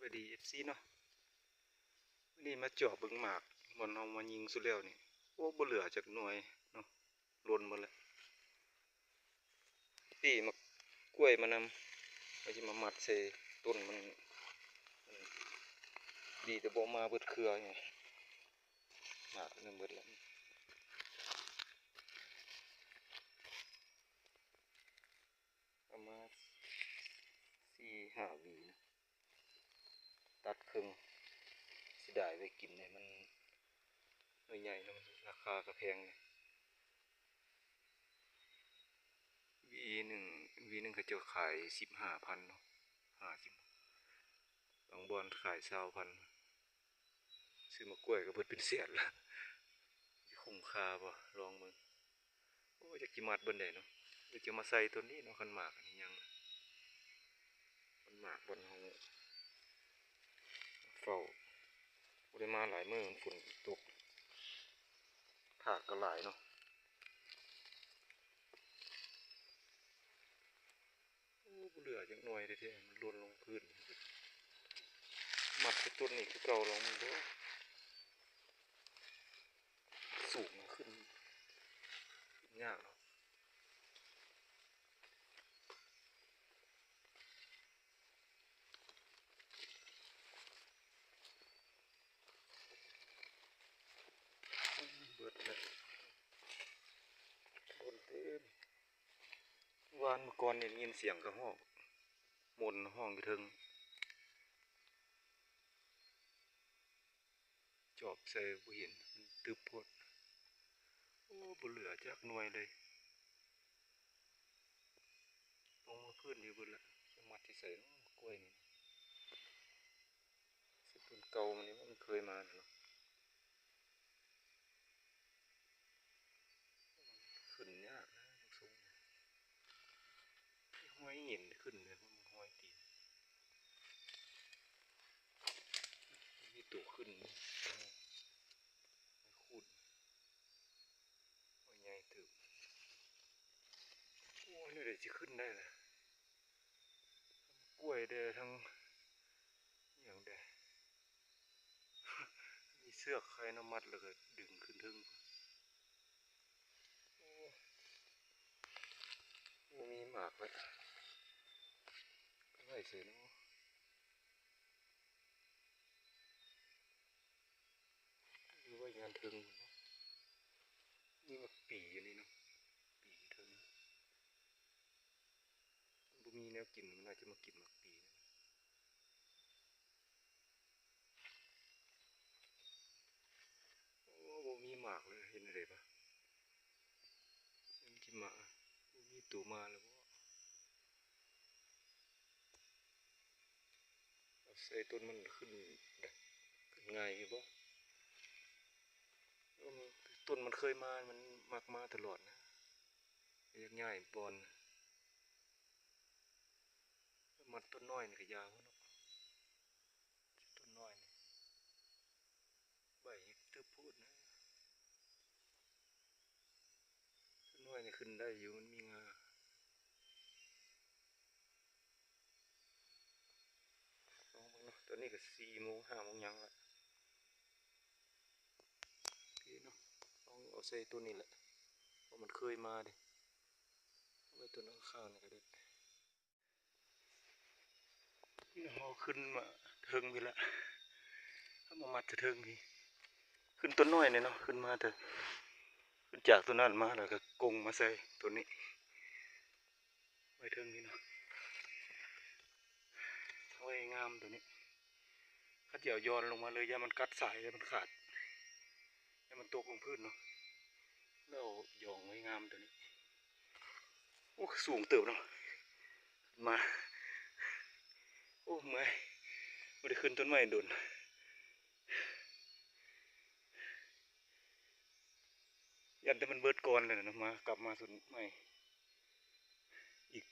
ສະບາຍດີ ເອັຟຊີ ເນາະ, ມື້ນີ້ມາຈອບເບິ່ງໝາກບ່ອນເຮົາມາຍິງສຸດແລ້ວນີ້. ໂອ້ ບໍ່ເຫຼືອຈັກໜ່ວຍເນາະ, ຫຼົ່ນໝົດແລ້ວ. ປີ້ໝາກກ້ວຍມານຳ ວ່າຊິມາມັດໃສ່ຕົ້ນມັນ, ມັນດີແຕ່ບໍ່ມາເບິດເຄືອນີ້, ໝາກເລີ່ມເບິດແລ້ວ. ເອົາມາສີ່ຫ້າຫວີນະ, ຕັດເຄິ່ງ ເສຍດາຍໄວ້ກິນເດ້, ມັນໜ່ວຍໃຫຍ່ເນາະ, ມັນລາຄາກໍແພງເດ້. ຫວີໜຶ່ງ ຫວີໜຶ່ງເຂົາເຈົ້າຂາຍສິບຫ້າພັນເນາະ, ຫ້າສິບ, ບາງບ່ອນຂາຍຊາວພັນ. ຊື້ໝາກກ້ວຍກໍເບິດເປັນແສນລະ, ຊິຄຸ້ມຄ່າບໍ່? ລອງເບິ່ງ. ໂອ້ ຈັກຊິມັດບ່ອນໃດເນາະ, ຫຼືຈະມາໃສ່ຕົ້ນນີ້ເນາະ, ຄັນໝາກອັນນີ້ຍັງ, ຄັນໝາກບ່ອນເຮົາເຝົ້າ ບໍ່ໄດ້ມາຫຼາຍມື້, ຝົນຕົກ, ຖາກກໍຫຼາຍເນາະ. ໂອ້ ບໍ່ເຫຼືອຈັກໜ່ວຍແທ້ໆ, ມັນຫຼົ່ນລົງພື້ນ. ມັດຄືຕົ້ນນີ້ຄືເກົ່າ, ລອງເບິ່ງເດີ. ສູງຂຶ້ນ, ຂຶ້ນຍາກເນາະ. ເບິດແລ້ວ, ຫຼົ່ນເຕັມ. ວານມື້ກ່ອນນີ້ໄດ້ຍິນສຽງກະຮອກມົນຮ້ອງຢູ່ເທິງ, ຈອບໃສ່ບໍ່ເຫັນ, ມັນຕຶບໂພດ. ໂອ້ ບໍ່ເຫຼືອຈັກໜ່ວຍເລີຍ, ລົງມາພື້ນຢູ່ເບິດລະ. ຈະມັດທີ່ໃສເນາະ ກ້ວຍນີ້? ຊິຕົ້ນເກົ່າມັນນີ້ ມັນເຄີຍມາແລ້ວເນາະ. ຂຶ້ນຍາກນະ ເບິ່ງຊົງ, ຮອຍເຫງັນຂຶ້ນເດ້, ຮອຍຕີນ, ມີໂຕຂຶ້ນ, ຮອຍຂູດ, ຮອຍໃຫຍ່ເຕີບ. ໂອ້ຍ ແນວໃດຊິຂຶ້ນໄດ້ລະ? ກ້ວຍແດ່ ທັງຫຍັງແດ່, ມີເຊືອກໃຄນຳມັດ ແລ້ວກໍດຶງຂຶ້ນເທິງ. ໂອ້ ບໍ່ມີໝາກແລ້ວ, ໄວ້ໃສເນາະ? ຢູ່ໄວ້ຍານເທິງ, ມີໝາກປີຢູ່ນີ້ເນາະ, ປີຢູ່ເທິງ. ບໍ່ມີແນວກິນ, ມັນອາດຈະມາກິນໝາກປີ. ໂອ້ ບໍ່ມີໝາກເລີຍ, ເຮັດແນວໃດບາດ? ມັນຊິມາ, ບໍ່ມີໂຕມາແລ້ວບໍ? ເອົາໃສ່ຕົ້ນມັນຂຶ້ນ, ຂຶ້ນງ່າຍຢູ່ບໍ? ຕົ້ນມັນເຄີຍມາ, ມັນມັກມາຕະຫຼອດນະ. ຢາກຍ້າຍບ່ອນ, ມັດຕົ້ນນ້ອຍນີ້ກໍຢາກເນາະ, ຕົ້ນນ້ອຍນີ້ ໃບຕຶບໂພດນະ. ຕົ້ນນ້ອຍນີ້ຂຶ້ນໄດ້ຢູ່, ມັນມີງ່າ. ລອງເບິ່ງເນາະ, ຕອນນີ້ກໍສີ່ໂມງ ຫ້າໂມງຫຍັງລະ. ໂອເຄເນາະ, ລອງເອົາໃສ່ຕົ້ນນີ້ແຫຼະ, ເພາະມັນເຄີຍມາເດ້. ເອົາໄວ້ຕົ້ນຂ້າງໆນີ້ກໍໄດ້. ເຮົາຂຶ້ນມາເທິງພີ້ລະ, ເອົາມາມັດເທິງພີ້. ຂຶ້ນຕົ້ນນ້ອຍນີ້ເນາະ, ຂຶ້ນມາແຕ່, ຂຶ້ນຈາກຕົ້ນນັ້ນມາ ແລ້ວກໍກົງມາໃສ່ຕົ້ນນີ້. ໄວ້ເທິງນີ້ເນາະ, ໄວ້ງາມໂຕນີ້. ຄັນຊິເອົາຢ່ອນລົງມາເລີຍ ຢ້ານມັນກັດສາຍ ແລ້ວມັນຂາດ, ແລ້ວມັນຕົກລົງພື້ນເນາະ. ແລ້ວຢອງໄວ້ງາມໂຕນີ້. ໂອ້ ສູງເຕີບເນາະ, ມາ. ໂອ້ ເມື່ອຍ, ບໍ່ໄດ້ຂຶ້ນຕົ້ນໄມ້ດົນ. ຢ້ານແຕ່ມັນເບິດກ່ອນແລ້ວນະ, ມາ, ກັບມາຕົ້ນໃໝ່ ອີກ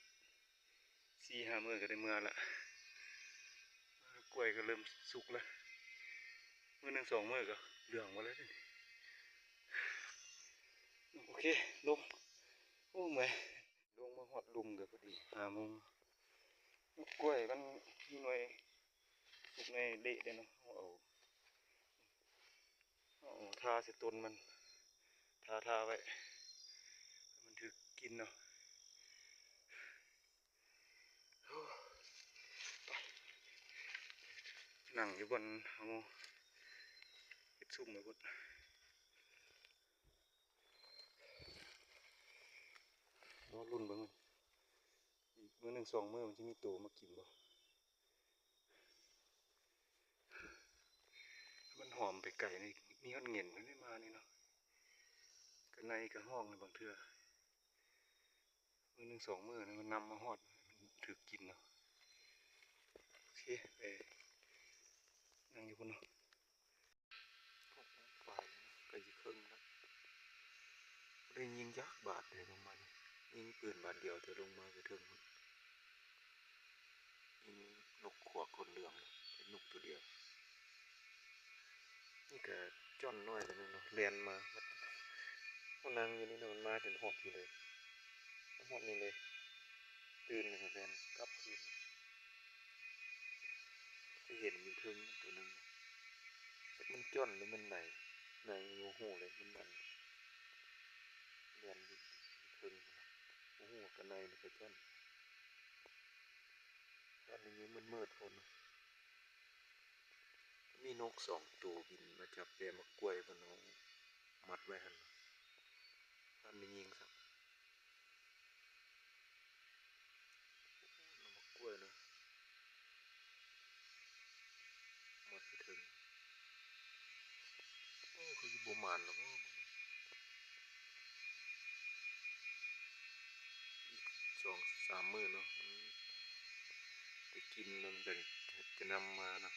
ສີ່ຫ້າມື້ກໍໄດ້ເມືອລະ. ກ້ວຍກໍເລີ່ມສຸກລະ, ມື້ໜຶ່ງສອງມື້ກໍເຫຼືອງໝົດແລ້ວ. ໂອເຄ ລົງ. ໂອ້ ເມື່ອຍ. ລົງມາຮອດລຸ່ມກໍພໍດີຫ້າໂມງ. ກ້ວຍມັນມີໜ່ວຍ, ກໃນເລະເດ້ເນາະ ເຮົາເອົາ ເຮົາເອົາທາໃສ່ຕົ້ນມັນ ທາ ທາໄວ້ ໃຫ້ມັນຖືກກິນເນາະ. ໂອ້ ໄປ ນັ່ງຢູ່ບ່ອນເຮົາເຮັດຊຸມໄວ້ພຸ້ນ ລໍລຸ້ນເບິ່ງ ອີກມື້ໜຶ່ງສອງມື້ມັນຊິມີໂຕມາກິນບໍ່? ມັນຫອມໄປໄກນີ້ ມີຮອດເຫງັນເພິ່ນໄດ້ມານີ້ເນາະ ກະໄນກະຮ້ອງໃນບາງເທື່ອ ມື້ໜຶ່ງສອງມື້ນີ້ມັນນຳມາຮອດ ມັນຖືກກິນເນາະ. ໂອເຄ ໄປນັ່ງຢູ່ພຸ້ນເນາະ. ປາຍໃກ້ຊິເຄິ່ງແລ້ວ ບໍ່ໄດ້ຍິງຈັກບາດເລີຍ ລົງມານີ້ ຍິງປືນບາດດຽວ ແຕ່ລົງມາກະເທິງພຸ້ນ ຍິງນົກຂວາກຂົນເຫຼືອງ ເປັນນົກໂຕດຽວ. ນີ້ກະຈ້ອນນ້ອຍໂຕໜຶ່ງເນາະ ແລ່ນມາ ເຮົານັ່ງຢູ່ນີ້ເນາະ ມັນມາຈົນຮອດພີ້ເລີຍ ຮອດນີ້ເລີຍ ຕື່ນແລ້ວກະແລ່ນກັບຄືນ. ໄປເຫັນຢູ່ເທິງໂຕໜຶ່ງ ຈັກມັນຈ້ອນຫຼືມັນໄນ ໄນບໍ່ຮູ້ເລີຍ ມັນອັນ ແລ່ນຢູ່ເທິງພຸ້ນນະ ບໍ່ຮູ້ວ່າກະໄນຫຼືກະຈ້ອນ. ຕອນນີ້ຍັງມືດໆໂພດເນາະ ມີນົກສອງໂຕບິນມາຈັບແຕ່ໝາກກ້ວຍເພິ່ນເອົາມັດໄວ້ຫັ້ນ ທັນໄດ້ຍິງຊ້ຳ. ໂອ້ ໜໍ່ໝາກກ້ວຍນະ ມັດໄປເທິງ. ໂອ້ ຄືຊິບໍ່ໝານດອກບໍ ມື້ນີ້ ອີກສອງສາມມື້ເນາະ ມັນໄດ້ກິນແລ້ວ ມັນກະຈະນຳມາເນາະ.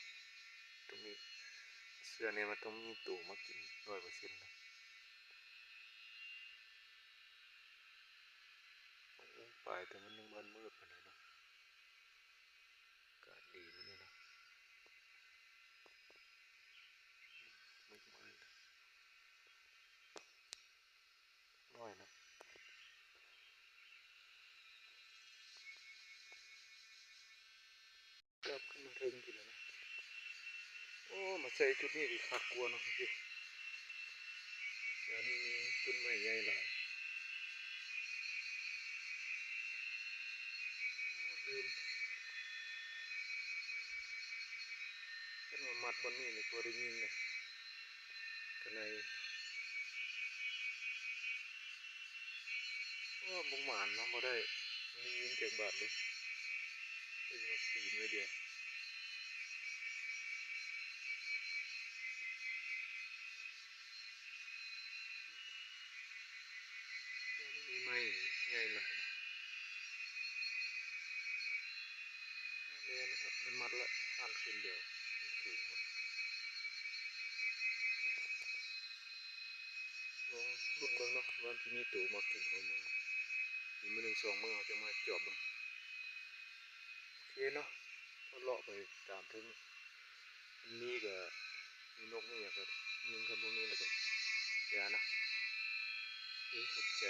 ຕ້ອງມີ ເຊື່ອແນ່ວ່າຕ້ອງມີໂຕມາກິນຮ້ອຍເປີເຊັນເນາະ. ໂອ້ ປາຍ ແຕ່ມັນຍັງບໍ່ທັນມືດປານໃດເນາະ ອາກາດດີມື້ນີ້ເນາະ. ນ້ອຍເນາະ ກັບຂຶ້ນມາເທິງພີ້ແລ້ວເນາະ. ໂອ້ ມາໃສ່ຈຸດນີ້ຄືຄັກກວ່າເນາະ ແຖວນີ້ມີຕົ້ນໄມ້ໃຫຍ່ຫຼາຍ. ລືມ ຄັນວ່າມັດບ່ອນນີ້ນີ້ ພໍໄດ້ຍິງນະ ກະໄນ. ໂອ້ ບໍ່ໝານເນາະ ບໍ່ໄດ້ຍິງຈັກບາດເລີຍ ໄດ້ຍິງມາປີນໜ້ອຍດຽວ. ແຖວນີ້ມີໄມ້ໃຫຍ່ຫຼາຍ ແມ່ນ ມັນມັດລະ ຫັນຂຶ້ນດຽວ ມັນສູງໂພດ. ລອງລຸ້ນເບິ່ງເນາະ ວ່າມັນຊິມີໂຕມາກິນບໍ່ມື້ ອີກມື້ໜຶ່ງສອງມື້ ເຮົາຈະມາຈອບເບິ່ງ. ໂອເຄເນາະ ເຮົາເລາະໄປຕາມເທິງ ມັນມີກະມີນົກມີຫຍັງກະຍິງ ຄັນບໍ່ມີລະກະຢ່ານະ. ໂອເຄ ຂອບໃຈ.